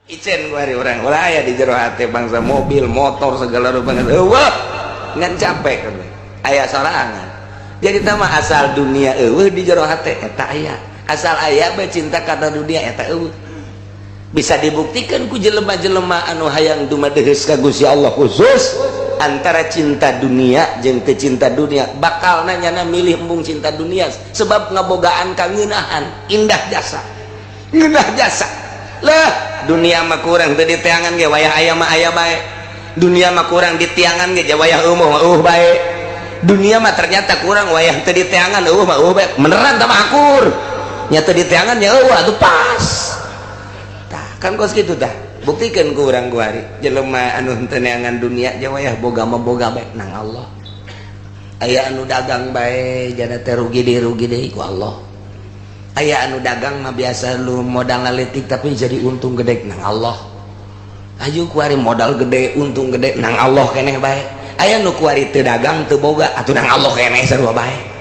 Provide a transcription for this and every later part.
Icen kuari urang ulah aya di jero hate bangsa mobil, motor, segala rupa eueuh ngan capek kan aya sorangan. Jadi tama asal dunia eueuh di jero hate eta aya, asal aya bae cinta kana dunia eta eueuh. Bisa dibuktikan ku jelema-jelema anu hayang dumadeheus ka Gusti Allah, khusus antara cinta dunia jeung teu cinta dunia, bakal nanyana milih embung cinta dunia sebab ngabogaan kangeunahan, indah jasa, ngeunah jasa lah. Dunia mah kurang teu diteangan ge, wayah aya mah aya bae. Dunia mah kurang diteangan ge, wayah eueuh mah eueuh bae. Dunia mah ternyata kurang wayah teu diteangan, eueuh mah eueuh bae. Beneran tah mah akur nya, teu diteangan nya eueuh atuh pas. Tah kan kos kitu tah, buktikan ku urang kuari jelema anu henteu neangan dunia je, wayah boga mah boga bae nang Allah. Aya anu dagang bae jana teh rugi deui, rugi deui ku Allah. Aya anu dagang mah biasa lu modal leutik tapi jadi untung gede, nang Allah. Ayo kuari modal gede, untung gede, nang Allah keneh bae. Aya nu kuari teu dagang, teu boga atuh nang Allah keneh sarua bae.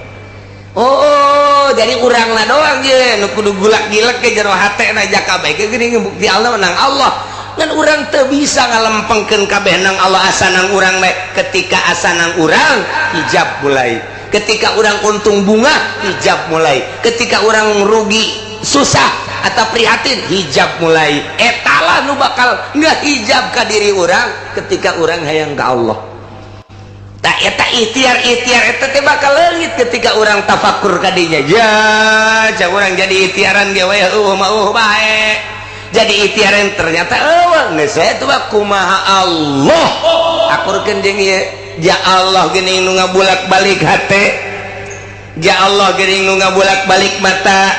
Oh, jadi urang lah doang je nu kudu gulak gilek ke jero hate na jaka bae geuning bukti Allah nang Allah. Ngan urang teu bisa ngalempengkeun kabeh nang Allah asa nang urang bae. Ketika asa nang urang, hijab mulai. Ketika orang untung bunga, hijab mulai. Ketika orang rugi, susah atau prihatin, hijab mulai. Etalah nu bakal nggak hijab ka diri orang ketika orang hayang ke Allah. Tak eta ikhtiar ikhtiar eta teh bakal leungit ketika orang tafakur kadinya. Ya cak orang jadi ikhtiaran ge we eueuh mah eueuh bae. Jadi ikhtiaran ternyata eueuh geus we tuh kumaha Allah akurkeun jeung ieu. Ya Allah geuning nu ngabulak-balik hate, ya Allah geuning nu ngabulak-balik mata.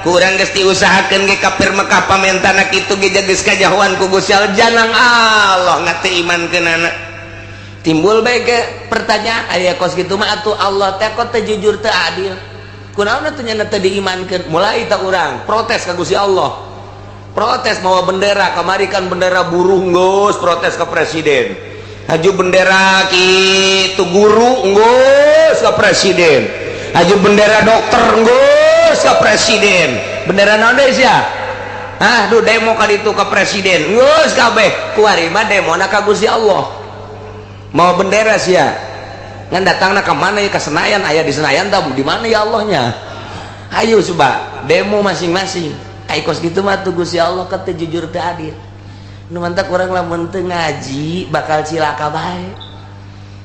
Kurang geus diusahakeun ge kafir Mekah pamentana kitu ge geus kajahoan ku Gusti Allah, janang Allah ngate imankeunana. Timbul bae ke pertanyaan, aya kos kitu mah atuh Allah teh kok teu jujur, teu adil, kunaon atuh nya teu diimankeun? Mulai tak urang protes ka Gusti Allah, protes mawa bendera. Kamari kan bendera buruh geus protes ke presiden, haju bendera kitu guru geus ke presiden, haju bendera dokter geus ke presiden, bendera naon deui sia? Ah, duh, demo ka ditu ke presiden geus kabeh. Kuari mah demona ka Gusti Allah mau bendera sia, ngan datangna ka mana ya? Ke Senayan. Aya di Senayan tah di mana ya Allahnya? Ayo coba demo masing-masing. Ai kos kitu mah tuh Gusti Allah kata jujur teu adil. Nu mantak urang lamun teu ngaji bakal cilaka bae,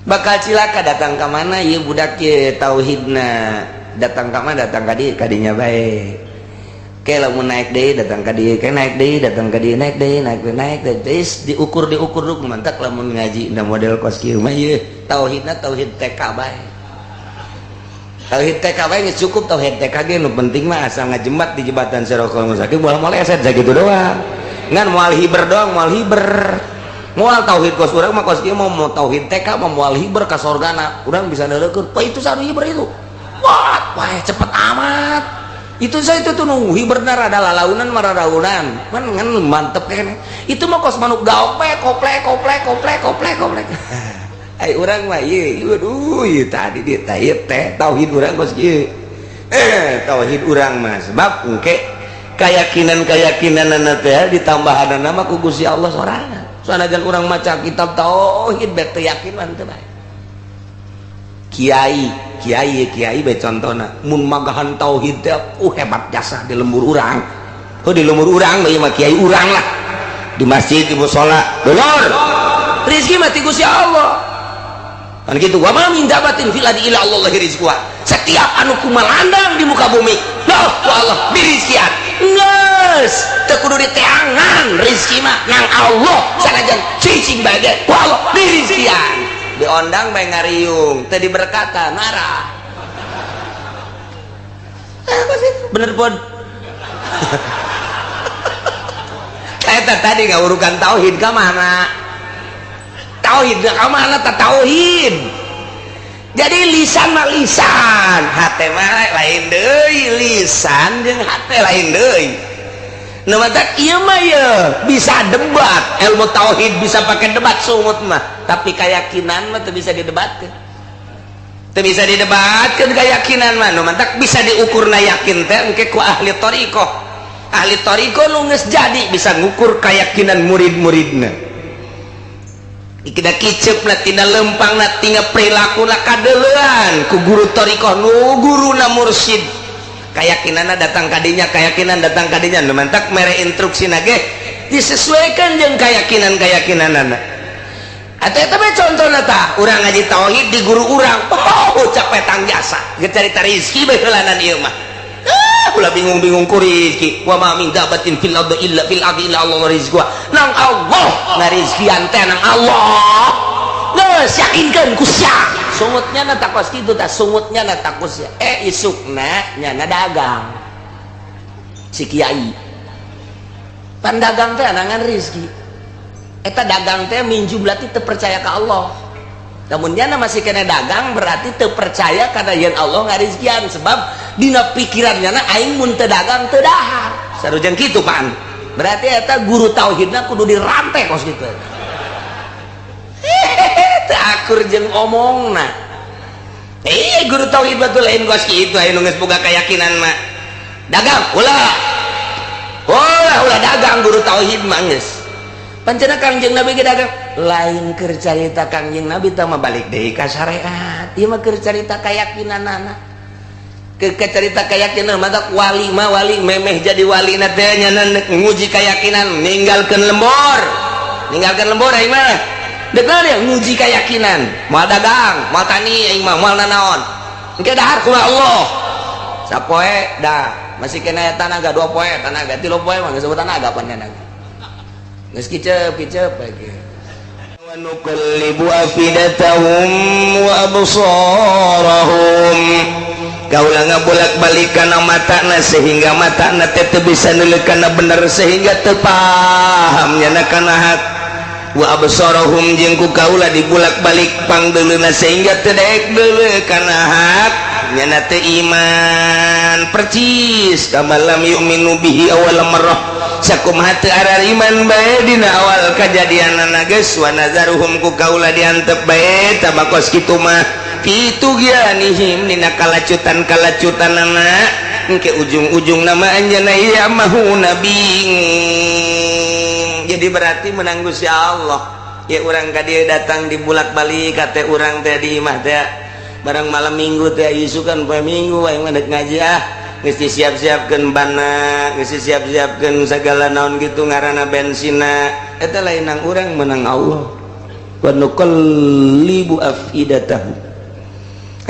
bakal cilaka. Datang ka mana ieu budak ye tauhidna? Datang ka mana? Datang ka dieu, ka dinya bae. Ke lamun naik deui datang ka dieu, ke naik deui datang ka dieu, naik deui, naik deui, naik deui, terus diukur diukur duk. Mantak lamun ngaji na model kos kieu mah ieu tauhidna tauhid TK bae, tauhid TK bae geus cukup. Tauhid TK ge nu penting mah asal ngajembat di jembatan Siratal Mustaqim moal meleset, sakitu doang. Ngan moal hiber doang, moal hiber, moal tauhid kos urang mah kos kieu mah. Mau tauhid TK mah moal hiber ka sorgana. Urang bisa neureukkeun, "Wah, itu sanu hiber itu, wah wah cepet amat itu." Saya itu tuh nu hiberna rada lalaunan mah, raraunan man ngan mantep kene. Itu mah kos manuk gaok bae, koplek koplek koplek koplek koplek. Ai urang mah ieu, waduh, ieu tadi di teh ieu teh tauhid urang kos kieu. Eh, tauhid urang mah sebab engke keyakinan-keyakinan teh ditambahan nama ku Gusti Allah sorangan. Sanajan urang maca kitab tauhid bet teu yakin mah teu bae. Kiai kiai kiai bae contohna mun magahan tauhid teh hebat jasa di lembur urang. Oh, di lembur urang ieu mah kiai urang lah, di masjid, di musola. Dulur, rezeki mah ti Gusti Allah kan gitu. Wa ma min dabatin fil ardi illa Allah rizquha. Setiap anu kumalandang di muka bumi lah ku Allah dirizkian. Geus teu kudu diteangan, rezeki mah nang Allah. Sanajan cicing bae ge ku Allah dirizkian. Diondang bae ngariung, teu diberkatan marah. Apa sih bener pun eta tadi ngawurukan tauhid ka mana? Tauhid ka mana ta tauhid? Jadi lisan mah lisan, hate mah lain deui. Lisan jeung hate lain deui. Nu matak ieu mah ye bisa debat ilmu tauhid, bisa pakai debat sungut mah, tapi keyakinan mah teu bisa didebatkeun, teu bisa didebatkeun keyakinan mah. Nu matak bisa diukurna yakin teh engke ku ahli thariqah. Ahli thariqah nu geus jadi bisa ngukur keyakinan murid-muridna. Tina kicep na, tina lempang na, tina perilaku na, kadeleuan ku guru thariqah nu guruna mursyid. Keyakinanna datang kadinya, keyakinan datang kadinya. Nu mantak mere instruksi ge disesuaikan jeung keyakinan-keyakinanana. Atau eta mah contohna tah, urang ngaji tauhid di guru urang, oh capek tang jasa, geus carita rizki bae heulanan ieu mah. Ah, ulah bingung-bingung ku rizki. Wa ma min dabbatin fil ardi illa fil ardi illa Allah rizquha. Nang Allah ngarizkian teh nang Allah. Geus yakinkeun ku sia. Sungutnya na takos kitu tah, sungutnya na takos sia. Eh, isukna nyana dagang. Si kiai. Pan dagang teh nangan rizki. Eta dagang teh minjum berarti teu percaya ka Allah. Namun nyana masih kena dagang berarti teu percaya karena yen Allah ngarizkian, sebab dina pikiran nyana aing mun teu dagang teu dahar. Sarujeng kitu pan. Berarti eta guru tauhidna kudu dirantai kos kitu. Hehehe, teu akur jeung omongna. Eh, guru tauhid betul lain kos kitu, aya nu geus boga keyakinan mah. Dagang ulah. Ulah, ulah dagang guru tauhid mah geus. Pancena Kangjeng Nabi ge dagang, lain keur carita Kangjeng Nabi tah mah balik deui ka syariat. Ieu mah keur carita keyakinanana. Ke carita keyakinan mah wali mah wali memeh jadi wali na teh nya nguji keyakinan, ninggalkeun lembor. Ninggalkeun lembor aing mah. Dek ya nguji keyakinan, moal dagang, moal tani aing mah, moal nanaon. Engke dahar kumaha Allah. Sapoe dah masih kena tanaga 2 poe, tanaga 3 poe mah geus tanaga pan tanaga. Geus kicep kicep lagi. Wa nuqallibu afidatahum wa absarahum. Kaula ngabolak-balik kana matana sehingga matana teh teu bisa neuleuk kana bener, sehingga teu paham nyana kana hak. Wa absarahum, jeung ku kaula dibulak-balik pangdeuleuna sehingga teu daek deuleu kana hak nyana teu iman, percis kama lam yu'minu bihi awal marrah, sakumaha teu arariman bae dina awal kajadianana geus. Wa nazaruhum, ku kaula diantep bae tabakos kitu mah fi tughyanihim, dina kalacutan-kalacutanana. Engke ujung-ujung nama anjeunna ya'mahuna, bingung. Jadi berarti menang Gusti Allah ya. Urang ka dieu datang dibulak-balik kate urang teh di imah teh barang malam Minggu teh, isukan poe Minggu aing mah ngaji, ah geus disiap-siapkeun bana, geus disiap-siapkeun segala naon gitu ngaranna bensina. Eta lain nang urang, menang Allah. Wa nuqallibu afidatahum.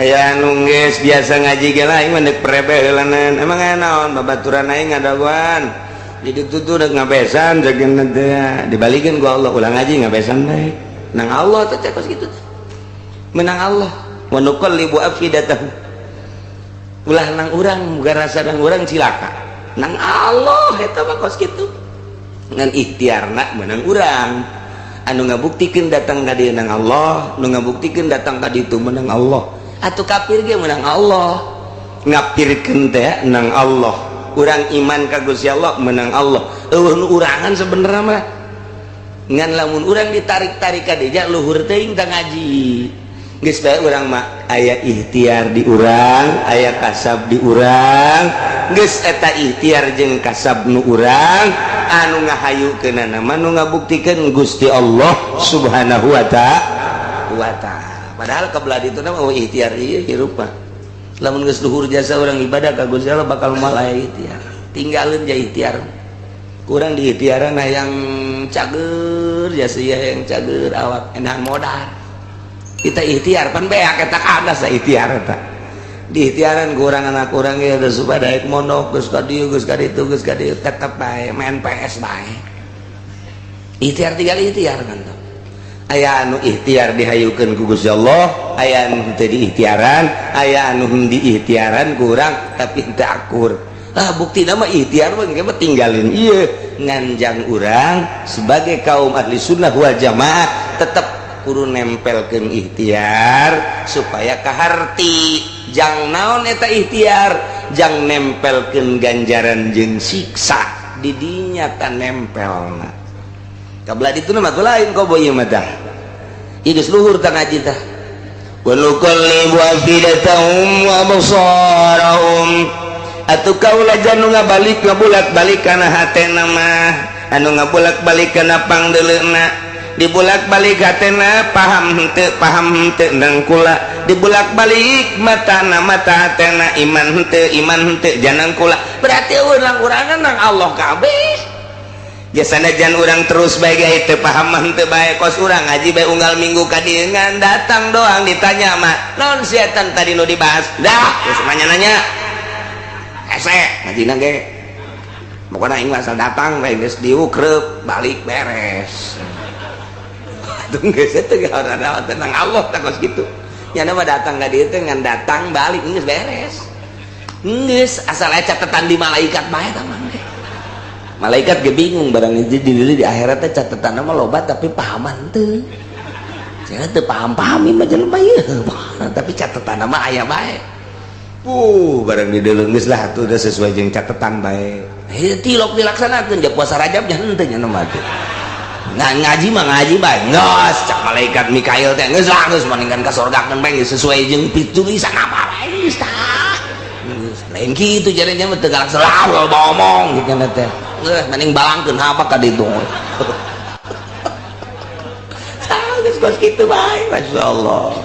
Aya anu geus biasa ngaji ge lah, aing mah deuk prebe heulanan. Emang aya naon? Babaturan aing ngadagoan di ditu tuh deuk ngabesan jageuna teh dibalikeun ku Allah, ulah ngaji, ngabesan bae. Nang Allah teh kos kitu teh menang Allah. Wa nuqallibu afidatahum, ulah nang urang muga rasa nang urang cilaka, nang Allah eta mah kos kitu. Ngan ikhtiarna menang urang, anu ngabuktikeun datang ka dieu nang Allah, nu ngabuktikeun datang ka ditu menang Allah. Atuh kafir ge menang Allah, ngapirkeun teh nang Allah. Urang iman ka Gusti Allah menang Allah, eueuh nu urangan sebenarnya mah. Ngan lamun urang ditarik-tarik ka dinya luhur teuing tah ngaji. Geus bae urang mah aya ikhtiar di urang, aya kasab di urang. Geus eta ikhtiar jeung kasab nu urang, anu ngahayukeunana mah nu ngabuktikeun Gusti Allah Subhanahu wa ta'ala. Padahal kebelah ditu mah oh ikhtiar ieu hirup mah. Lamun geus luhur jasa urang ibadah ka Gusti Allah bakal moal aya ikhtiar. Tinggalin ja ikhtiar. Kurang di ikhtiaran yang cager jasa yang cager awak enahan modal. Kita ikhtiar pan beak eta kadas ikhtiar eta. Di ikhtiaran kurang anak kurang ya geus supaya daek mondok, geus ka dieu, geus ka ditu, geus ka dieu, tetep bae main PS bae. Ikhtiar tinggal ikhtiar kan tuh. Aya anu ikhtiar dihayukeun ku Gusti Allah, aya anu teu diikhtiaran, aya anu diikhtiaran kurang tapi henteu akur. Ah, bukti nama ikhtiar mah engke mah tinggalin ieu. Nganjang urang sebagai kaum ahli sunnah wal jamaah tetep kudu nempelkeun ikhtiar supaya kaharti jang naon eta ikhtiar, jang nempelkeun ganjaran jeung siksa didinya ta nempelna. Kabelah ditu mah lain kobo ieu mah tah. Ieu geus luhur tah ngaji tah. Wa nuqallibu afidatahum wa absarahum. Atuh kaula anu ngabalik ngabulak-balik kana hatena mah, anu ngabulak-balik kana pangdeuleuna, dibulak-balik hatena paham henteu, paham henteu nang kula, dibulak-balik matana, mata hatena iman henteu, iman henteu janang kula. Berarti urang urangan nang Allah kabeh. Ya sanajan urang terus bae ge teu paham mah henteu bae, kos urang ngaji bae unggal minggu ka dieu ngan datang doang, ditanya mah naon setan tadi nu dibahas, dah geus nanya-nanya hese ngajina ge. Pokoknya aing mah asal datang bae, geus diukrep balik beres. Atuh geus teu ada tenang Allah tak kos kitu nya mah. Datang ka dieu teh ngan datang balik geus beres, geus asal aya catatan di malaikat bae tah mah. Malaikat ge bingung barang di akhirat teh catatan mah loba tapi pahaman teu. Saya teu paham-paham ieu mah jelema ieu, tapi catatan mah aya bae. Barang di geus lah tuh udah sesuai jeung catatan bae. Heuh, tilok dilaksanakeun ja puasa Rajab nya henteu nya mah teh. Nah, ngaji mah ngaji bae. Geus cak malaikat Mikail teh, geus lah, geus mendingan ka surgakeun bae, geus sesuai jeung tulisan apa bae geus tah. Geus lain kitu jadinya mah teu galak selalu ngomong gitu teh. Geus mending balangkeun apa ka ditu. Tah geus kos kitu bae, masyaallah.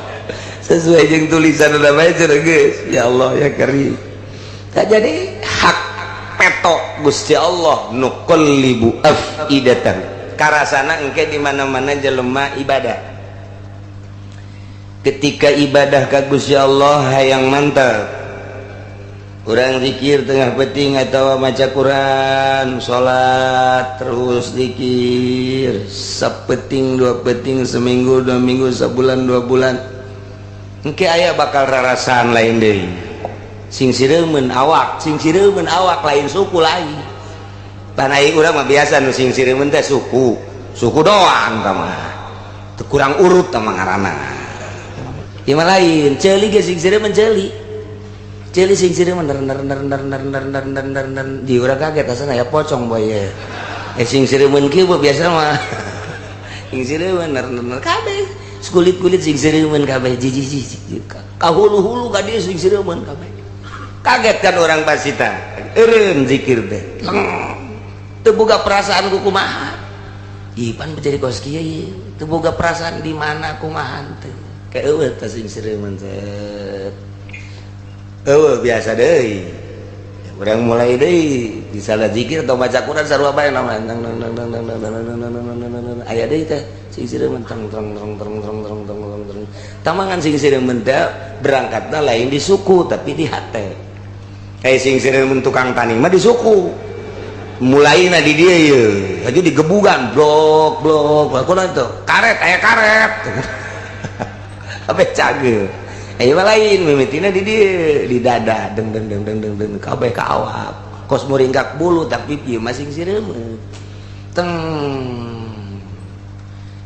Sesuai jeung tulisan udah bae cenah geus. Ya Allah ya Karim. Tak jadi hak peto Gusti Allah nuqallibu afidatan. Karasana engke di mana-mana jelema ibadah. Ketika ibadah ka Gusti Allah hayang mantap. Urang zikir tengah peting atau maca Quran, salat terus zikir sapeting dua peting, seminggu 2 minggu, sebulan 2 bulan, engke aya bakal rarasaan lain deui, sing sireumeun awak, sing sireumeun awak, lain suku lain. Panai urang mah biasa nu sing sireumeun teh suku suku doang tah mah. Teu kurang urut tah mah ngaranna. Ieu mah lain, ceuli ge sing sireumeun, ceuli ceuli sing sireumeun ner ner ner ner ner ner ner ner ner ner. Di urang kaget asana ya pocong boy ye. Eh, sing sireumeun kieu biasa mah sing sireumeun ner ner ner kabeh, kulit-kulit sing sireumeun kabeh, jiji jiji ka hulu-hulu ka dieu sing sireumeun kabeh. Kaget kan orang pasti tah, eureun zikir teh teu boga perasaan ku kumaha. Ipan menjadi kos kieu ieu teu boga perasaan di mana kumaha teh, kayak eueuh teh sing sireumeun set eueuh biasa deui. Urang mulai deui di salah zikir atau baca Quran sarua bae nama nang nang nang nang nang nang nang nang nang nang nang aya deui teh sing sireumeun teng teng teng teng teng teng teng teng teng tamangan. Sing sireumeun teh berangkatna lain di suku tapi di hate. Kayak sing sireumeun tukang tani mah di suku, mulai na di dia ye aja digebugan blok blok aku tuh karet aya karet apa cage. Eh, lain mimitina di dia di dada, deng deng deng deng deng deng kabeh ka awak kos muringkak bulu, tapi ieu mah sing sireumeun teng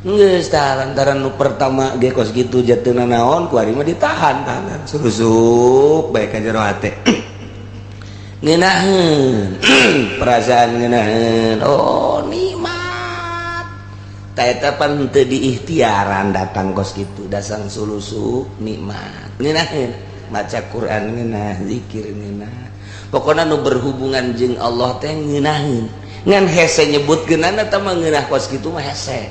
geus tah. Lantaran nu pertama ge kos kitu jatuhna naon ku ari mah ditahan tahanan susup bae ka jero hate, ngeunaheun perasaan, ngeunaheun, oh nikmat. Eta pan teu diikhtiaran datang kos kitu, dasang sulusu nikmat, ngeunaheun maca Quran, ngeunah zikir, ngeunah pokokna nu berhubungan jeung Allah teh ngeunaheun. Ngan hese nyebut geunana eta mah, ngeunah kos kitu mah hese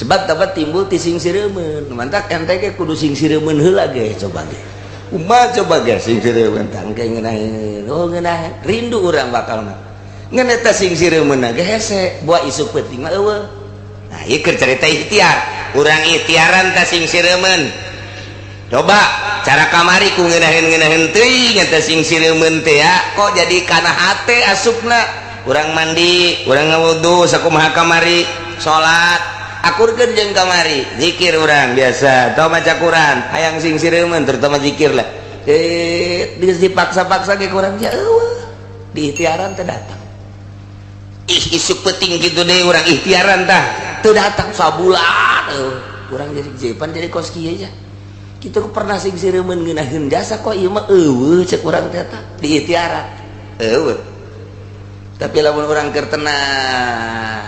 sebab dapat timbul ti sing sireumeun. Mantak ente ge kudu sing sireumeun heula ge. Coba ge kumaha, coba ge sing sireumeun tang ge ngeunaheun, oh ngeunah, rindu urang bakal mah. Ngan eta sing sireumeun ge hese, buah isuk peuting mah eueuh. Nah, ieu keur cerita ikhtiar. Urang ikhtiaran ta sing sireumeun. Coba cara kamari ku ngeunaheun-ngeunaheun teuing eta sing sireumeun teh ya, kok jadi kana hate asupna. Urang mandi, urang ngawudu sakumaha kamari, salat, akurkeun jeung kamari, zikir urang biasa, atau maca Quran, hayang sing sireumeun terutama zikir lah. Eh, dipaksa-paksa ge kurang ya eueuh. Di ikhtiaran teh datang. Ih, isuk peuting gitu deh urang ikhtiaran tah teu datang sabulan eueuh. Urang jadi jepan jadi kos kieu aja. Kitu pernah sing sireumeun ngeunaheun jasa, kok ieu mah eueuh cek urang teh tah di ikhtiaran. Eueuh. Tapi lamun urang keur tenang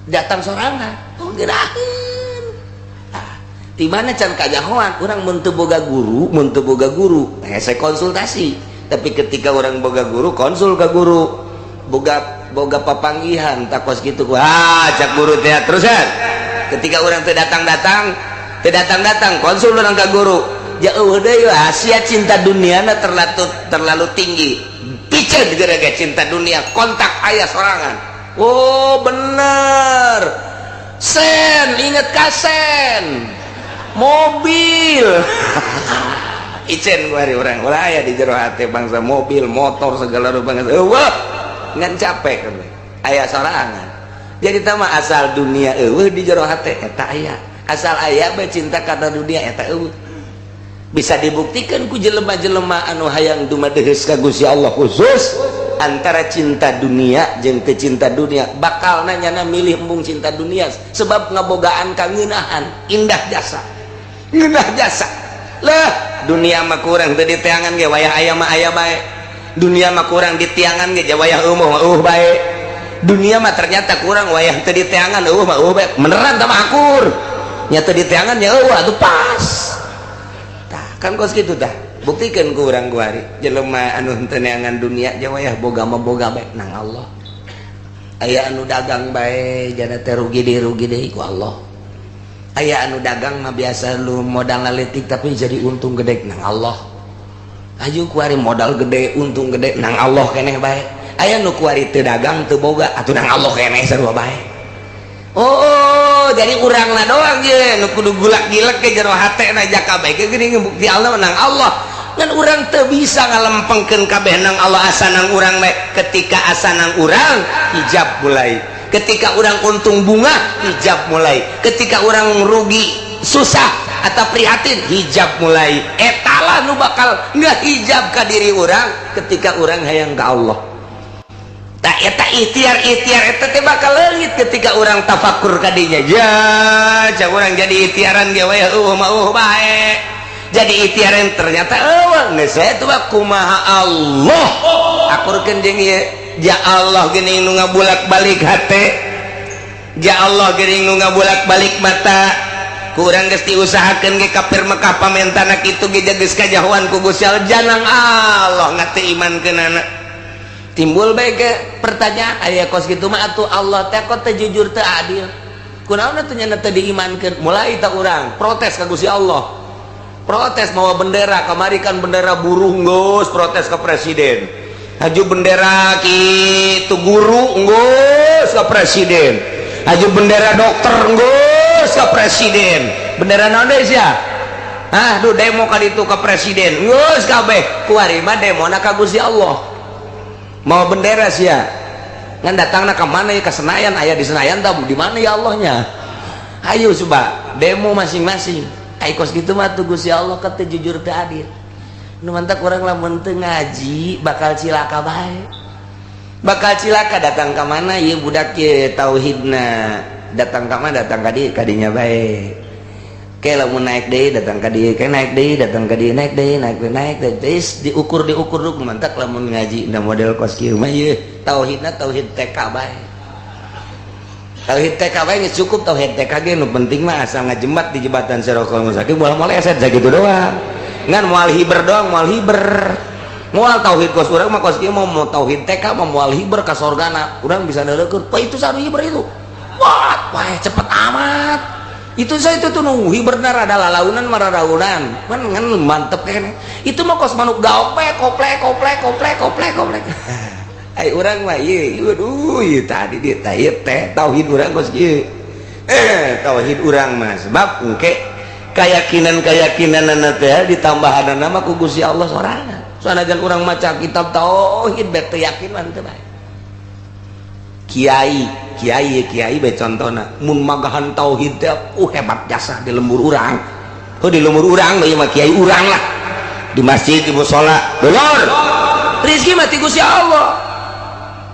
datang sorangan, oh ngeunaheun. Ah, Di mana can kajahoan urang mun teu boga guru, mun teu boga guru hese konsultasi. Tapi ketika urang boga guru, konsul ke guru, boga boga papanggihan takos gitu, ah, cak guru teh terusan. Ketika urang teu datang-datang, teu datang-datang, konsul urang ke guru, jauh deui. Asia cinta dunia terlalu terlalu tinggi, piceun gara-gara cinta dunia. Kontak ayah sorangan, oh bener, sen inget kasen mobil icen kuari urang. Ulah aya di jero hate bangsa mobil, motor, segala rupa eueuh, ngan capek kan aya sorangan. Jadi tama asal dunia eueuh di jero hate, eta aya. Asal aya bae cinta kana dunia, eta eueuh. Bisa dibuktikan ku jelema-jelema anu hayang dumadeheus ka Gusti Allah, khusus antara cinta dunia jeung teu cinta dunia, bakal nanya milih embung cinta dunia, sebab ngabogaan kangeunahan, indah jasa, ngeunah jasa lah. Dunia mah kurang teu diteangan ge, wayah aya mah aya bae. Dunia mah kurang diteangan ge, wayah eueuh mah eueuh bae. Dunia mah ternyata kurang wayah teu diteangan, eueuh mah eueuh bae. Beneran tah mah akur nya, teu diteangan ya eueuh atuh pas. Tah kan kos kitu. Tah buktikan ku urang kuari, jelema anu teu neangan dunia ja wayah boga mah boga bae nang Allah. Aya anu dagang bae jana teh rugi deui, rugi deui ku Allah. Aya anu dagang mah biasa lu modal laletik tapi jadi untung gede, nang Allah. Ayo kuari modal gede, untung gede, nang Allah keneh bae. Aya nu kuari teu dagang, teu boga, atuh nang Allah keneh sarua bae. Oh, jadi urangna doang ye nu kudu gulak gilek ke jero hate na jaka bae geuning bukti Allah nang Allah. Ngan urang teu bisa ngalempengkeun kabeh nang Allah, asa nang urang bae. Ketika asa nang urang, hijab mulai. Ketika urang untung bunga, hijab mulai. Ketika urang rugi, susah atau prihatin, hijab mulai. Etalah nu bakal ngehijab ka diri urang ketika urang hayang ka Allah. Tak eta ikhtiar ikhtiar eta teh bakal leungit ketika urang tafakur kadinya. Ya cak urang, jadi ikhtiaran ge we eueuh mah eueuh bae. Jadi ikhtiaran ternyata eueuh geus we tuh. Kumaha Allah akurkeun jeung ieu? Ya Allah geuning nu ngabulak-balik hate, ya Allah geuning nu ngabulak-balik mata. Kurang geus diusahakeun ge, kafir Mekah pamentana kitu ge geus kajahoan ku Gusti Allah, janang Allah ngate imankeunana. Timbul bae ke pertanyaan, aya kos kitu mah atuh Allah teh kok teu jujur, teu adil, kunaon atuh nya teu diimankeun? Mulai tak urang protes ka Gusti Allah, protes mawa bendera. Kamari kan bendera buruh geus protes ke presiden, haju bendera kitu guru geus ke presiden, haju bendera dokter geus ke presiden, bendera naon deui sia? Ah, duh, demo ka ditu ke presiden geus kabeh. Kuari mah demona ka Gusti Allah mau bendera sia. Ngan datangna ka mana ya? Ke Senayan? Aya di Senayan tah di mana ya Allahnya? Ayo coba demo masing-masing. Ai kos kitu mah tuh Gusti Allah kata jujur teu adil. Nu mantak urang lamun teu ngaji bakal cilaka bae, bakal cilaka. Datang ka mana ieu budak ye tauhidna? Datang ka mana? Datang ka dieu, kadinya bae. Ke lamun naik deui, datang ka dieu, ke naik deui, datang ka dieu, naik deui, naik deui, naik deui, terus diukur diukur duk. Mantak lamun ngaji na model kos kieu mah ieu tauhidna tauhid TK bae, tauhid TK bae geus cukup. Tauhid TK ge nu penting mah asal ngajemat di jembatan Siratal Mustaqim, moal moleset sakitu doang. Ngan moal hiber doang, moal hiber, moal tauhid kos urang mah kos kieu mah. Mau tauhid TK mah moal hiber ka sorgana. Urang bisa neureukkeun, wah, itu saru hiber itu, wah wah, cepet amat itu. Saya itu tuh nunggu hiberna rada lalaunan, mararaunan kan. Ngan mantep kene itu mah kos manuk gaok bae, koplek koplek koplek koplek koplek. Ai urang mah ieu, waduh, ieu tadi dia teh ieu teh tauhid urang kos kieu. Eh, tauhid urang mah sebab engke keyakinan-keyakinan teh ditambahan nama ku Gusti Allah sorangan. Sanajan urang maca kitab tauhid bae teu yakin mah teu bae. Kiai kiai kiai bae contona, mun magahan tauhid teh hebat jasa di lembur urang. Oh, di lembur urang ieu mah kiai urang lah, di masjid, di musola. Dulur, rezeki mah ti Gusti Allah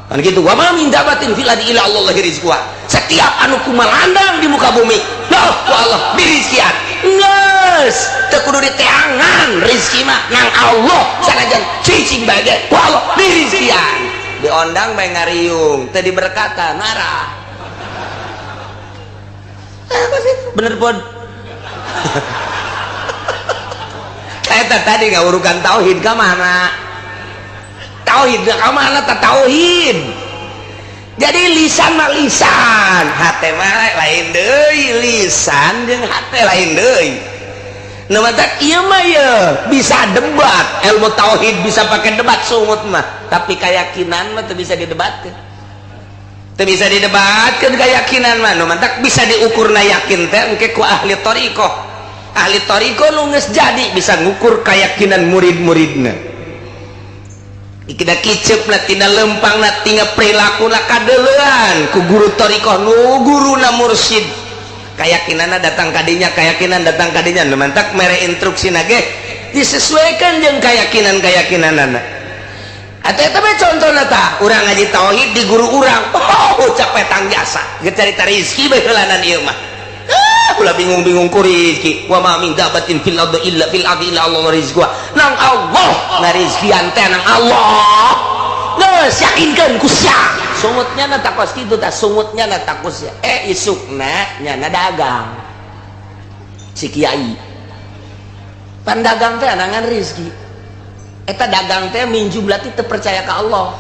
kan gitu. Wa ma min dabatin fil ardi illa Allah rizquha. Setiap anu kumalandang di muka bumi, lah ku Allah dirizkian. Geus teu kudu diteangan, rezeki mah nang Allah. Sanajan cicing bae ge ku Allah dirizkian. Diondang bae ngariung, teu diberkatan marah. Eh, bener pun. Eta tadi ngawurukan tauhid ka mana? Tauhid ka mana ta tauhid? Jadi lisan mah lisan, hate mah lain deui, lisan jeung hate lain deui. Nu matak ieu mah ye bisa debat, ilmu tauhid bisa pakai debat sungut mah, tapi keyakinan mah teu bisa didebatkeun. Teu bisa didebatkeun keyakinan mah, nu matak bisa diukurna yakin teh engke ku ahli thariqah. Ahli thariqah nu geus jadi bisa ngukur keyakinan murid-muridna. Kita kicep na tina lempang na tina perilaku na kadeleuan ku guru thariqah nu guruna mursyid. Keyakinanna datang kadinya, keyakinan datang kadinya, nu mantak mere instruksi ge disesuaikan jeung keyakinan-keyakinanana. Atau eta mah contohna tah, urang ngaji tauhid di guru urang, oh capek tang jasa, geus carita rezeki bae heulanan ieu mah. Ulah bingung-bingung ku rezeki. Wa ma min dabatin fil ardi illa fil ardi illa Allah rizquha. Nang Allah ngarizkian teh nang Allah. Geus yakinkeun ku sia. Sungutnya na takos kitu tah, sungutnya na takos sia. Isukna nyana dagang. Si kiai. Pan dagang teh nangan rezeki. Eta dagang teh minju berarti teu percaya ka Allah.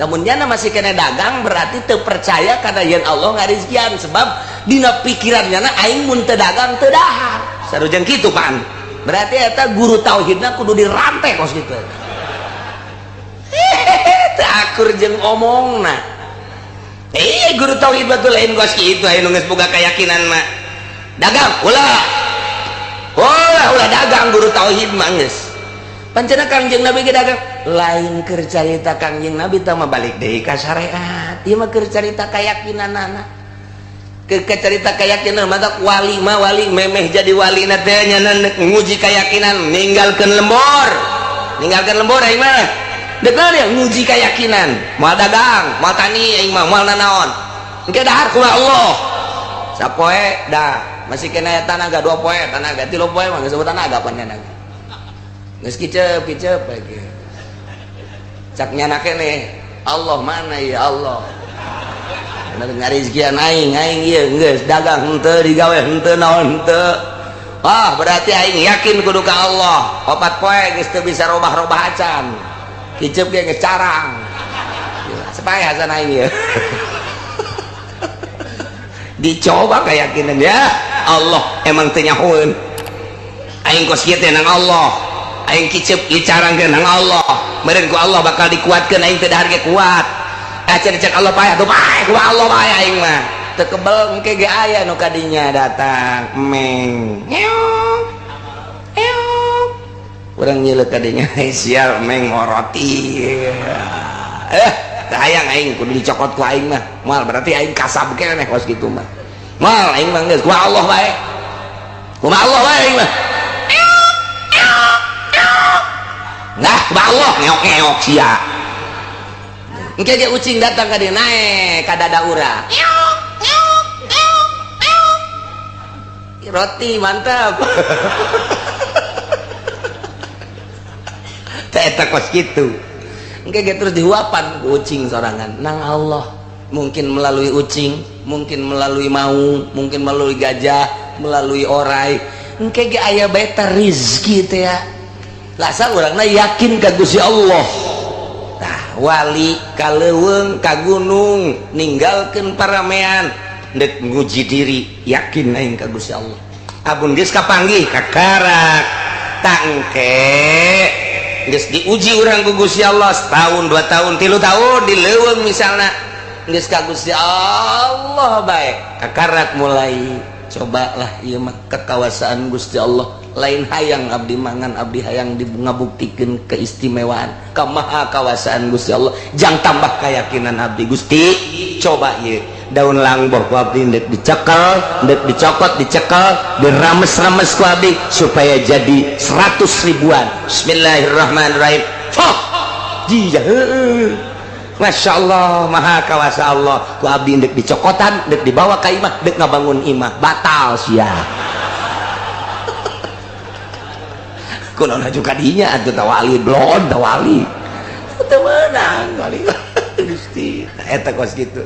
Namun nyana masih kena dagang berarti teu percaya karena yang Allah ngarizkian, sebab dina pikirannya na aing mun teu dagang teu dahar. Sarujeng kitu pan. Berarti eta guru tauhidna kudu dirantai kos kitu. Teu akur jeung omongna. Guru tauhid batur lain kos kitu aya nu geus boga keyakinan mah. Dagang ulah. Ulah ulah dagang guru tauhid mah geus. Pancena Kangjeng Nabi ge dagang lain keur carita Kangjeng Nabi tah mah balik deui ka syariat. Ieu mah keur carita keyakinanana. Ke carita keyakinan mah wali mah wali memeh jadi wali na teh nya nguji keyakinan ninggalkeun lembor. Ninggalkeun lembor aing mah. Deuk ya nguji keyakinan. Moal dagang, moal tani aing mah moal nanaon. Engke dahar kumaha Allah. Sapoe dah masih kena tanaga 2 poe tanaga 3 poe mah geus tanaga pan nyana. Geus kicep kicep lagi. Cak nyana keneh Allah mana ya Allah. Bener ngarizkian aing aing ieu geus dagang henteu digawe henteu naon henteu. Wah berarti aing yakin kudu ka Allah. 4 poe geus teu bisa robah-robah acan. Kicep ge geus carang. Supaya hasan aing ieu. Dicoba keyakinan ya Allah emang teu nyahoeun. Aing kos kieu teh nang Allah. Aing kicep dicarangkeun nang Allah. Meureun ku Allah bakal dikuatkeun aing teu dahar ge kuat. Acan cek Allah paeh atuh paeh ku Allah paeh aing mah. Teu kebel engke ge aya nu kadinya datang meng. Ngeok. Ngeok. Urang nyeuleuh kadinya sial meng ngoroti. Teu hayang aing kudu dicokot ku aing mah. Moal berarti aing kasab keneh kos kitu mah. Moal aing mah geus ku Allah bae. Kumaha Allah bae aing mah. Nah, kumaha Allah ngeok-ngeok sia. Engke ge ucing datang ka dieu naek ka dada urang. Roti mantap. Teh eta kos kitu. Engke ge terus dihuapan ku ucing sorangan nang Allah. Mungkin melalui ucing, mungkin melalui maung, mungkin melalui gajah, melalui orai. Engke ge aya bae teh rezeki teh ya. Lasa urangna yakin ka Gusti Allah. Tah wali ka leuweung ka gunung ninggalkeun paramean deuk nguji diri yakin aing ka Gusti Allah. Abun geus kapanggih kakarak tangke geus diuji urang ku Gusti Allah setahun 2 tahun 3 tahun di leuweung misalna geus ka Gusti Allah bae kakarak mulai cobalah ieu mah kekawasaan Gusti Allah. Lain hayang abdi mangan abdi hayang ngabuktikeun keistimewaan kamaha kawasaan Gusti Allah jang tambah keyakinan abdi Gusti coba ieu daun langboh ku abdi ndek dicekel ndek dicokot dicekel dirames-rames ku abdi supaya jadi 100 ribuan. Bismillahirrahmanirrahim. Oh jia heueuh Masya Allah maha kawasa Allah ku abdi ndek dicokotan ndek dibawa ka imah ndek ngabangun imah batal sia. Kunaon aju kadinya atuh tawali blon tawali teu meunang wali Gusti eta kos kitu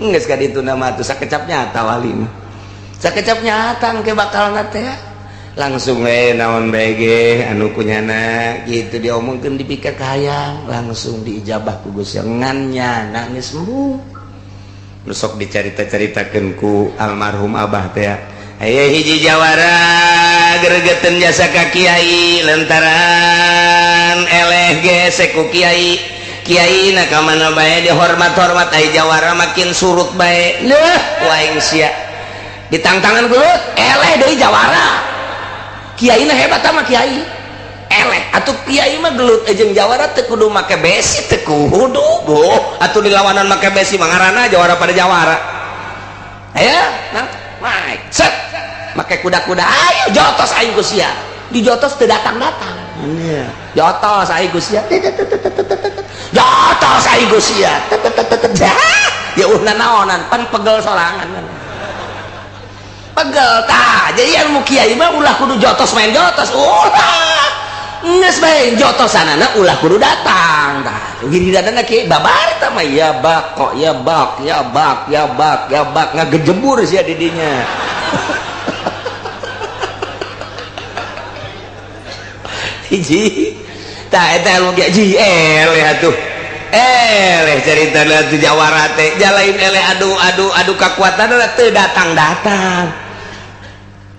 geus ka ditu nama atuh sakecap nyata wali mah sakecap nyata engke bakalna teh. Langsung we naon bae ge anu kunyana gitu diomongkeun dipika kahayang langsung diijabah ku Gusti ngan nyana geus embung. Nu sok dicarita-caritakeun ku almarhum abah teh aya hiji jawara gregeteun jasa ka kiai lantaran eleh gesek ku kiai. Kiai na ka mana bae dihormat-hormat, ai jawara makin surut bae. Leuh ku aing sia ditangtangan gelut eleh deui jawara. Kiai na hebat sama kiai eleh atuh kiai mah gelut jeung jawara teu kudu make besi teu kudu boh atuh dilawanan make besi mah ngaranna jawara pada jawara. Aya nah naik set make kuda-kuda ayo jotos aing ku sia dijotos teu datang-datang. Jotos aing ku sia, jotos aing ku sia, ya uh nanaonan pan pegel sorangan pegel tah. Jadi ilmu kiai mah ulah kudu jotos main jotos, ulah geus bae jotosanana ulah kudu datang tah. Giliranna kiai babar tah mah ya bak kok ya bak ya bak ya bak ya bak ngagejebur sia di dinya. Hiji tah eta ilmu kiai ji eleh atuh eleh carita atuh jawara teh jalain eleh adu adu adu kakuatan teu datang-datang.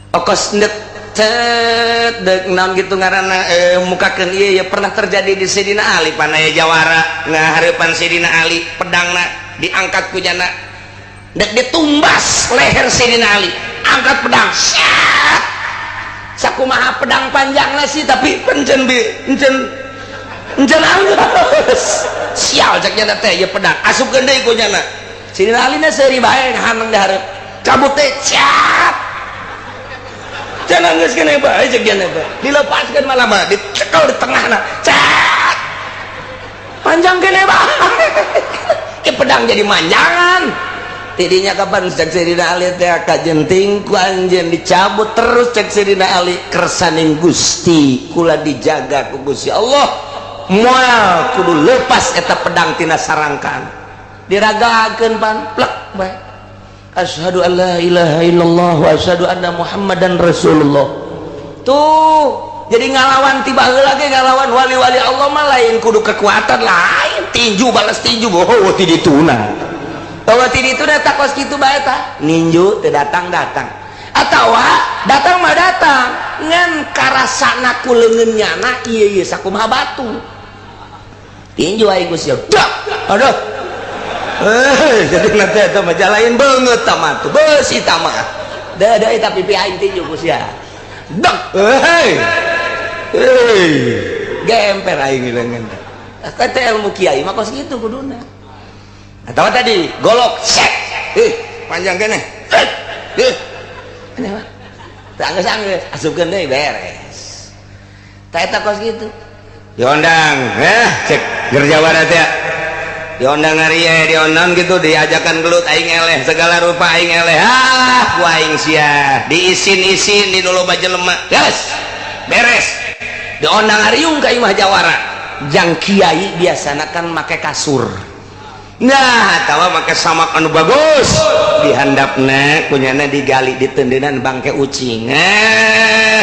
Okos net cet dek naon gitu ngaranna mukakeun ieu ya pernah terjadi di Sidina Ali panaya jawara ngahareupan Sidina Ali pedangna diangkat ku jana dek ditumbas leher Sidina Ali angkat pedang syat sakumaha pedang panjangna sih tapi pencen bi encen encen anggeus sial cek jana teh ieu pedang asupkeun deui ku jana Sidina Ali na seuri bae haneng di hareup cabut teh syat jangan geus kene bae cek jana bae dilepaskeun malah mah dicekel di tengahna cat panjang kene bae ke pedang jadi manjangan tidinya kapan cek Sidina Ali teh kajenting ku anjeun dicabut terus cek Sidina Ali kersaning Gusti kula dijaga ku Gusti Allah moal kudu lepas eta pedang tina sarangkan diragakeun pan plek bae. Asyhadu an la ilaha illallah wa asyhadu anna Muhammadan Rasulullah. Tuh, jadi ngalawan tiba heula ge ngalawan wali-wali Allah mah lain kudu kekuatan lain, tinju balas tinju boh ti dituna. Bahwa ti dituna tak kos kitu bae tah. Ninju teu datang-datang. Atawa datang mah datang, ngan karasana ku leungeun nyana ieu ieu sakumaha batu. Tinju aing geus siap. Aduh. Jadi nanti eta mah jalain beungeut tah mah tuh beusi tah mah. Da da eta pipi aing tinju ku sia. Dek. Hei. Hei. Gemper aing leungeun. Kata ilmu kiai mah kos kitu kuduna. Atawa tadi golok set. Panjang keneh. Aneh mah. Teu anggeus-anggeus asupkeun deui beres. Tah eta kos kitu. Diondang, cek gerjawara teh. Diondang ngarie, diondang gitu, diajakan gelut aing eleh, segala rupa aing eleh. Ah, ku aing sia. Diisin-isin di loba jelema. Yes. Beres. Diondang ariung ka imah jawara. Jang kiai biasana kan make kasur. Nah, atawa make samak anu bagus. Dihandapna kunyana digali ditendenan bangke ucing.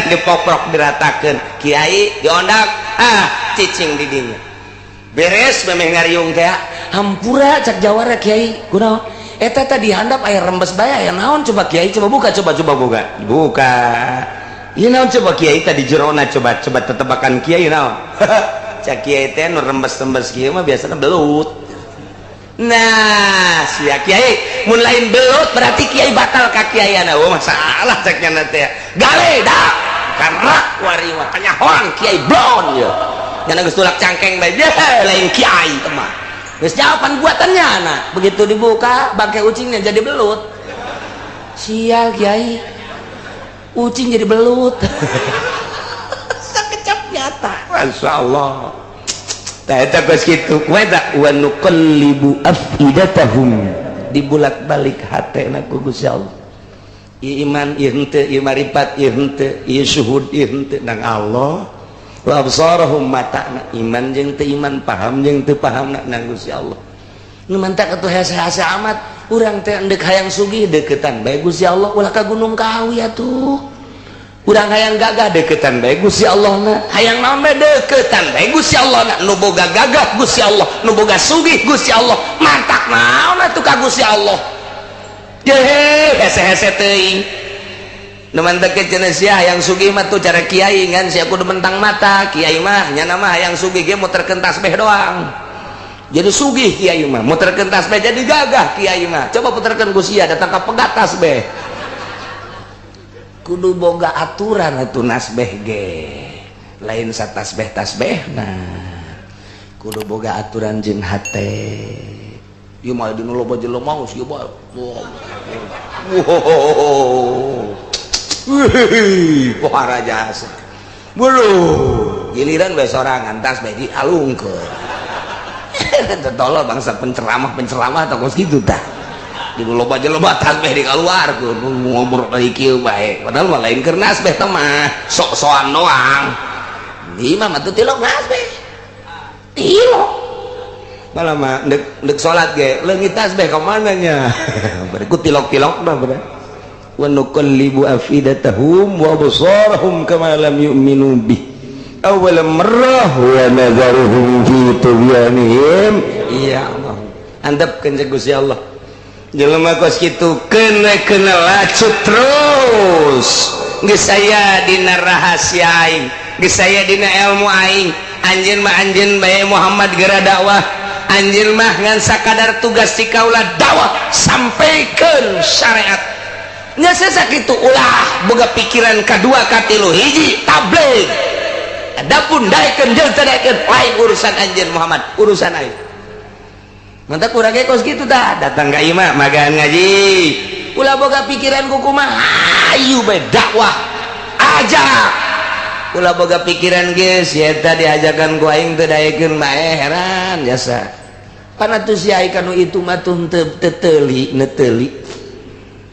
Dipoprok diratakeun. Kiai diondang, ah cicing di dinya. Beres memeh ngariung teh hampura cak jawara kiai kunaon eta tadi handap aya rembes bae aya naon coba kiai coba buka coba coba buka buka ieu naon coba kiai tadi jerona coba coba tetebakan kiai naon cak kiai teh nu rembes-rembes kieu mah biasana belut. Nah sia kiai mun lain belut berarti kiai batal ka kiaiana. Oh masalah cak nya teh gale da karak wari mah kanyahoan kiai blon ye nyana geus tulak cangkeng bae lain kiai mah geus jawaban buatannya anak begitu dibuka bangke ucingnya jadi belut. Sial kiai ucing jadi belut. Sakecap nyata Masya Allah. Tah eta geus kitu we da wa nuqallibu afidatahum dibulak-balik hatena ku Gusti Allah. Ieu iman ieu henteu, ieu marifat ieu henteu, ieu syuhud ieu henteu nang Allah. Wa absarahum matana iman jeung teu iman paham jeung teu pahamna nang Gusti Allah. Nu mantak atuh hese-hese amat urang teh endek hayang sugih deketan bae Gusti Allah ulah ka Gunung Kawi atuh. Urang hayang gagah, deketan bae Gusti Allah na. Hayang naon bae, deketan bae Gusti Allah na. Nu boga gagah Gusti Allah, nu boga sugih Gusti Allah. Mantak naon atuh ka Gusti Allah? Jehe, hese-hese teuing. Nu mantak cenah sia hayang sugih mah tuh cara kiai, ngan sia kudu mentang mata. Kiai mah nyana mah hayang sugih ge muterkeun tasbih doang. Jadi sugih kiai mah, muterkeun tasbih jadi gagah kiai mah. Coba puterkeun ku sia, datang ka pegat tasbih. Kudu boga aturan atuh nasbeh ge. Lain satasbeh tasbeh, nah kudu boga aturan jeung hate. Ieu mah dinu loba jelema geus ieu mah. Wow. Wih, pohara jasa. Bulu, giliran bae sorangan tasbeh dialungkeun. Tolol bangsa penceramah-penceramah atau kos kitu tah. Di loba jelema tasbeh dikaluarkeun, ngobrol dari kieu bae. Padahal mah lain keur nasbeh teh mah, sok-sokan doang. Di mah tuh tilok nasbeh. Tilok. Malah mah ndek ndek salat ge leungit tasbeh ka mana nya? Berikut tilok-tilok dah bener. Wa nuqallibu afidatahum wa absarahum kama lam yu'minu bih awal marrah wa nadharuhum fi tughyanihim. Iya Allah, antepkeun cek Gusti Allah jelema kos kitu, kena kena lacut terus. Geus aya dina rahasia aing, geus aya dina ilmu aing. Anjeun mah anjeun bae Muhammad, geura dakwah. Anjeun mah ngan sakadar tugas ti kaula dakwah, sampaikan syariat nya. Sakitu, ulah boga pikiran kadua katilu. Hiji tabligh, adapun daekeun jeung teu daekeun lain urusan anjeun Muhammad, urusan aing. Mantap, kurang kos gitu dah. Datang ka imah magan ngaji, ulah boga pikiran kumaha, hayu bae dakwah aja. Ulah boga pikiran, geus eta diajakan ku aing teu daekeun bae, heran jasa. Pan atuh si ai kanu itu mah tuh teu teuli neteuli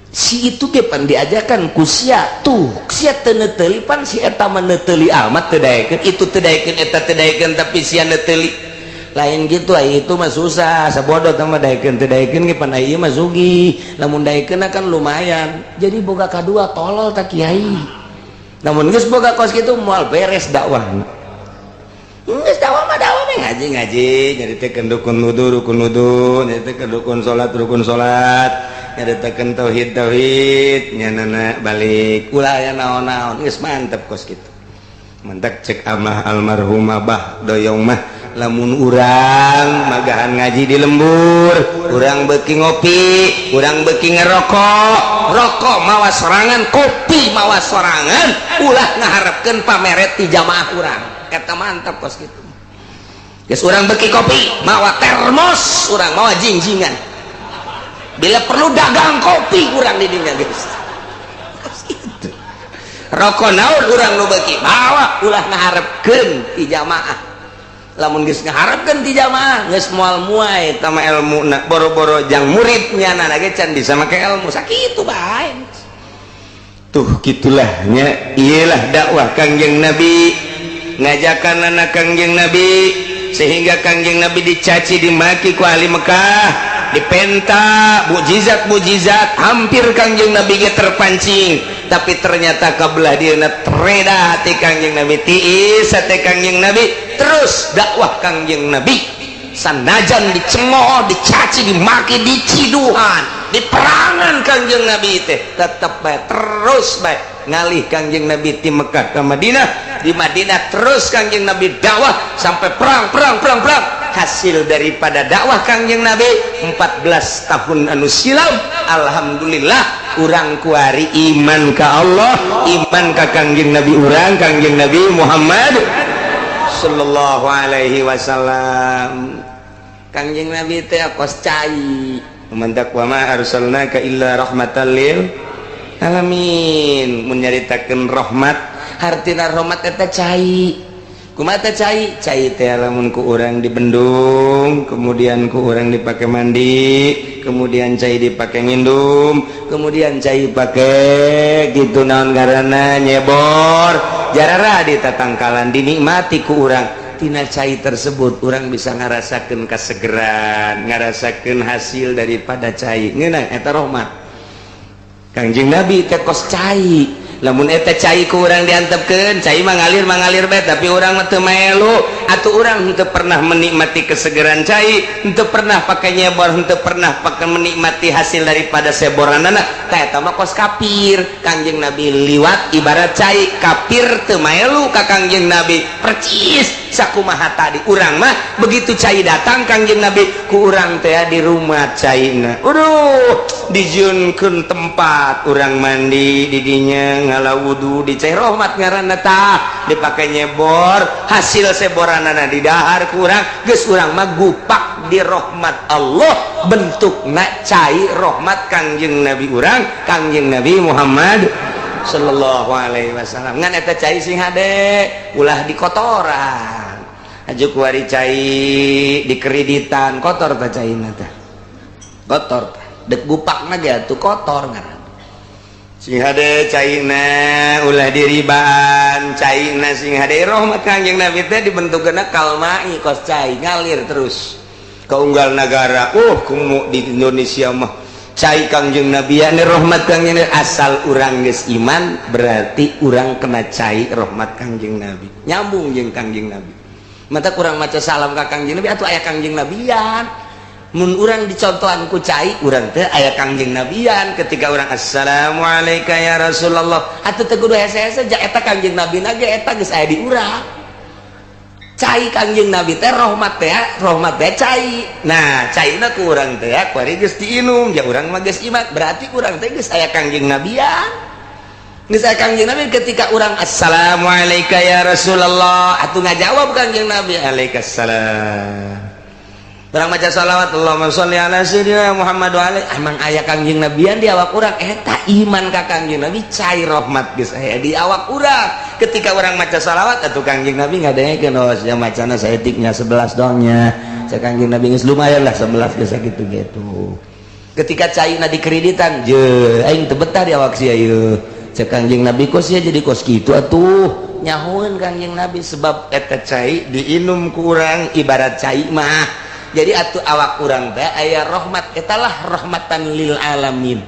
si itu ge, pan diajakan ku sia tuh sia teu neteuli. Pan si eta mah neteuli amat teu daekeun, itu teu daekeun, eta teu daekeun, tapi sia neteuli. Lain gitu ai itu mah, susah sabodo mah. Daekeun teu daekeun ge pan ai mah sugih, lamun daekeun kan lumayan. Jadi boga kadua, tolol tak kiai. Namun geus boga kos kitu, moal beres dakwah. Geus dakwah mah dakwah mah, ngaji ngaji, nyaritakeun rukun wudu rukun wudu, nyaritakeun rukun salat rukun salat, nyaritakeun tauhid tauhid, nyanana balik, ulah aya naon-naon, geus mantep kos kitu. Mantap cek amah almarhum Abah Doyong mah, lamun urang magahan ngaji di lembur, urang beki ngopi, urang beki ngerokok, rokok mawa sorangan, kopi mawa sorangan, ulah ngaharapkeun pameret ti jamaah urang. Eta mantap kos kitu. Geus urang beki kopi mawa termos, urang mawa jingjingan, bila perlu dagang kopi urang di dinya geus. Gitu. Rokok naon urang nu beki bawa, ulah ngaharepkeun ti jamaah. Lamun geus ngaharepkeun ti jamaah, geus moal muai eta mah ilmuna. Boro-boro jang muridnya, na ge can bisa make ilmu. Sakitu bae tuh, gitulah nya. Iyalah dakwah Kangjeng Nabi, ngajakan anak Kangjeng Nabi, sehingga Kangjeng Nabi dicaci dimaki ku ahli Mekah, dipenta mukjizat mukjizat, hampir Kangjeng Nabi ge terpancing, tapi ternyata kabelah dia tereda hati Kangjeng Nabi, tiis hati Kangjeng Nabi. Terus dakwah Kangjeng Nabi sanajan dicemooh, dicaci, dimaki, diciduhan, diperangan, Kangjeng Nabi teh tetep bae, terus bae ngalih Kangjeng Nabi di Mekah ke Madinah. Di Madinah terus Kangjeng Nabi dakwah sampai perang perang perang perang. Hasil daripada dakwah Kangjeng Nabi 14 tahun anu silam, alhamdulillah urang kuari iman ka Allah, iman ka Kangjeng Nabi urang, Kangjeng Nabi Muhammad sallallahu alaihi wasallam. Kangjeng Nabi teh kos cai. Mantak wa ma arsalnaka illa rahmatan lil alamin. Mun nyaritakeun rahmat, hartina rahmat eta cai. Kumaha teh cai? Cai teh lamun ku urang dibendung, kemudian ku urang dipake mandi, kemudian cai dipake ngindum, kemudian cai pake gitu naon ngaranna, nyebor jarara di tatangkalan, dinikmati ku urang. Tina cai tersebut urang bisa ngarasakeun kasegeran, ngarasakeun hasil daripada cai ngeunah. Eta rahmat Kangjeng Nabi teh kos cai. Lamun eta cai ku urang diantepkeun, cai mah ngalir mangalir bae, tapi urang mah teu melu atuh. Urang henteu pernah menikmati kesegeran cai, henteu pernah pakai nyebor, henteu pernah pakai menikmati hasil daripada seboranana. Tah, eta mah kos kafir. Kangjeng Nabi liwat ibarat cai, kafir teu melu ka Kangjeng Nabi. Percis sakumaha tadi, urang mah begitu cai datang Kangjeng Nabi, ku urang teh di rumah caina. Aduh, dijieunkeun tempat urang mandi didinya, ngala wudu di cai rahmat ngaranna. Tah, dipake nyebor, hasil seboranana didahar ku urang. Geus, urang mah gupak di rahmat Allah, bentukna cai rahmat Kangjeng Nabi urang, Kangjeng Nabi Muhammad sallallahu alaihi wasallam. Ngan eta cai sing hade, ulah dikotoran. Aju kuari cai dikreditan, kotor tah caina teh, kotor tah. Dek gupakna ge atuh kotor ngaran. Sing hade caina, ulah diribaan caina, sing hade. Rahmat Kangjeng Nabi teh dibentukna kalmai, kos cai ngalir terus ke unggal negara. Kumu di Indonesia mah cai Kangjeng Nabi ya, rahmat Kangjeng Nabi. Asal urang geus iman, berarti urang kena cai rahmat Kangjeng Nabi, nyambung jeung Kangjeng Nabi. Mata kurang maca salam ka Kangjeng Nabi atuh aya Kangjeng Nabian. Mun urang dicontohan ku cai, urang teh aya Kangjeng Nabian. Ketika urang "Assalamualaikum ya Rasulullah", atuh teu kudu hese-hese ja eta Kangjeng Nabi na ge eta geus aya di urang. Cai Kangjeng Nabi teh rahmat teh, rahmat teh cai. Nah, caina ku urang teh kuari geus diinum ja, urang mah geus iman, berarti urang teh geus aya Kangjeng Nabian, geus aya Kangjeng Nabi. Ketika urang "Assalamualaikum ya Rasulullah", atuh ngajawab Kangjeng Nabi, "Waalaikumsalam." Urang maca salawat, "Allahumma sholli ala sayyidina Muhammad wa alaihi", emang aya Kangjeng Nabian di awak urang. Eta iman ka Kangjeng Nabi, cai rahmat geus aya di awak urang. Ketika urang maca salawat atuh Kangjeng Nabi ngadengekeun, "Oh, sia macana saeutiknya 11 dongnya." Cek Kangjeng Nabi, "Geus lumayan lah 11 geus sakitu." Gitu. Ketika caina dikreditan, "Je, aing teu betah di awak sia ieu." Cek Kangjeng Nabi, "Kos sia jadi kos kitu atuh?" Nyahoeun Kangjeng Nabi, sebab eta cai diinum ku urang ibarat cai mah. Jadi atuh awak urang teh aya rahmat, etalah rahmatan lil alamin.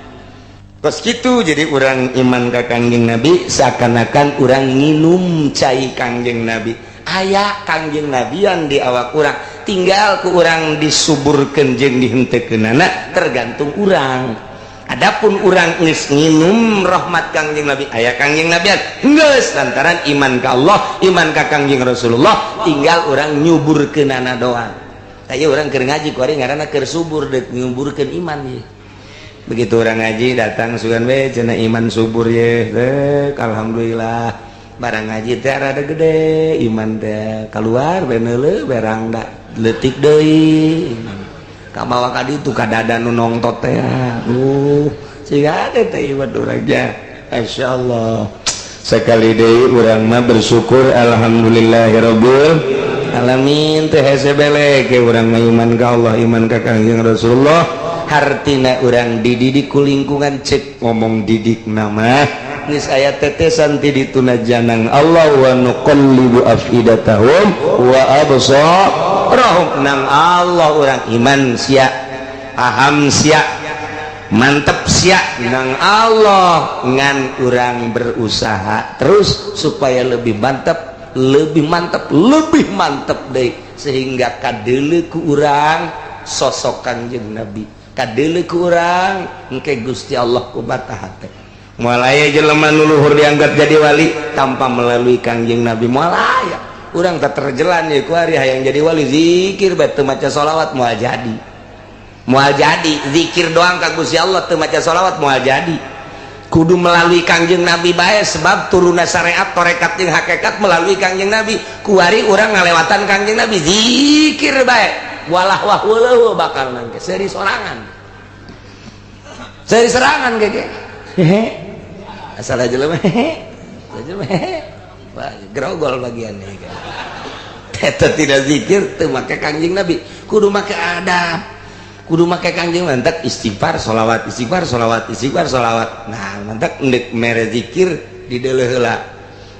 Kos kitu. Jadi urang iman ka Kangjeng Nabi seakan-akan urang nginum cai Kangjeng Nabi, aya Kangjeng Nabian di awak urang. Tinggal ku urang disuburkeun jeung dihenteukeunana, tergantung urang. Adapun urang geus nginum rahmat Kangjeng Nabi, aya Kangjeng Nabian geus, lantaran iman ka Allah, iman ka Kangjeng Rasulullah, tinggal urang nyuburkeunana doang. Aya urang keur ngaji kuari ngaranna keur subur, deuk nyuburkeun iman ye. Begitu urang ngaji datang, sugan we cenah iman subur ye. Dek, alhamdulillah barang ngaji teh rada gede iman teh, keluar beneuleuh berang da leutik deui iman. Kamawa ka ditu ka dada nu nongtot teh, siga ada teh iman urang nya. Masyaallah, sekali deui urang mah bersyukur, alhamdulillahirabbil alamin. Teh hese belek ke urang mah iman ka Allah, iman ka Kangjeng Rasulullah. Hartina urang dididik ku lingkungan. Cek ngomong didik nama geus aya tetesan ti dituna janang Allah, wa nuqallibu afidatahum wa absarahum. Nang Allah urang iman sia, paham sia, mantep sia nang Allah. Ngan urang berusaha terus supaya lebih mantap, lebih mantap, lebih mantap deh, sehingga kadele ku urang sosok Kangjeng Nabi, kadele ku urang engke Gusti Allah ku mata hate. Moal aya jelema nu luhur diangkat jadi wali tanpa melalui Kangjeng Nabi, moal aya. Urang tak terjalan ya ku ari hayang jadi wali, zikir bae teu maca sholawat moal jadi, moal jadi. Zikir doang ka Gusti Allah teu maca sholawat moal jadi. Kudu melalui Kangjeng Nabi bae, sebab turunna syariat, torekat jeung hakikat melalui Kangjeng Nabi. Kuari urang ngalewatan Kangjeng Nabi, zikir bae, walah wah weuh, bakal nangke seri sorangan, seri serangan gege hehe. Asal aja jelema hehe, jelema hehe. Wah, grogol bagiannya. Eta tidak zikir teu make Kangjeng Nabi. Kudu make adab, kudu make Kangjeng. Mantak istighfar, sholawat, istighfar, sholawat, istighfar, sholawat. Nah, mantak ndek mere zikir di deuleuh heula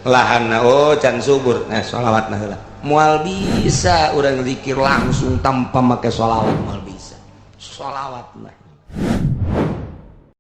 lahan. Oh, can subur. Nah, sholawat nah heula. Moal bisa urang zikir langsung tanpa make sholawat, moal bisa sholawat. Nah.